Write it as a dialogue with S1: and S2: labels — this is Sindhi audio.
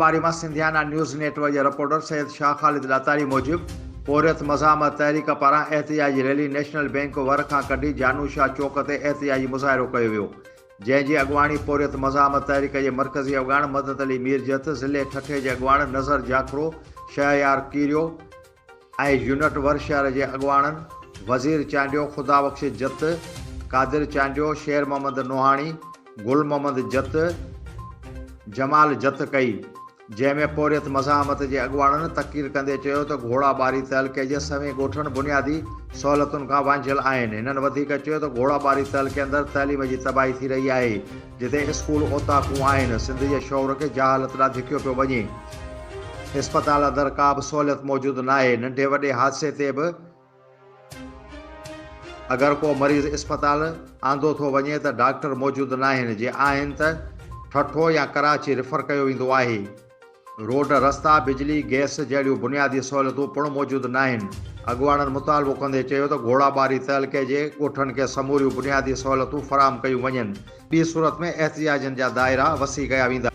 S1: گهوڙاٻاري مان سنڌيانا نيوز نيٽ ورڪ جي رپورٽر سيد شاهه خالد ڏاتاري موجب پورهيت مزاحمت تحريڪ پاران احتجاجي ريلي نيشنل بينڪ ور کان ڪڍي جانو شاهه چوڪ تي احتجاجي مظاهرو ڪيو ويو جنهن جي اڳواڻي پورهيت مزاحمت تحريڪ جي مرڪزي اڳواڻ مدد علي ميرجت، ضلعي ٺٽي جي اڳواڻ نظر جاکرو، شهريار ڪيريو ۽ يونٽ ور شهر جي اڳواڻن وزير چانڊيو، خدا بخش جت، قادر چانڊيو، شير محمد نوحاڻي، گل محمد جت، جمال جت ڪئي. جنهن ۾ پورهيت مزاحمت جي اڳواڻن تقرير ڪندي چيو ته گهوڙا ٻاري تعلقي جي سوين ڳوٺن بنيادي سهولتن کان وانجهيل آهن هنن وڌيڪ چيو ته گهوڙا ٻاري تعلقي اندر تعليم جي تباهي ٿي رهي آهي جتي اسڪول اوطاقون آهن سنڌ جي شعور کي جهالت ڏانهن ڌڪيو پيو وڃي اسپتال اندر ڪا به سهوليت موجود ناهي ننڍي وڏي حادثي تي به اگر ڪو مريض اسپتال آندو ٿو وڃي ته ڊاڪٽر موجود ناهن، جي آهن ته ٺٽو يا ڪراچي ريفر ڪيو ويندو آهي. روڊ، رستا، بجلي، گئس جهڙيون بنيادي سهولتون پڻ موجود ناهن. اڳواڻن مطالبو ڪندي چيو ته گهوڙاٻاري تعلقي جي ڳوٺن کي سموريون بنيادي سهولتون فراهم ڪيون وڃن، ٻي صورت ۾ احتجاجن جا دائرا وسيع ڪيا ويندا.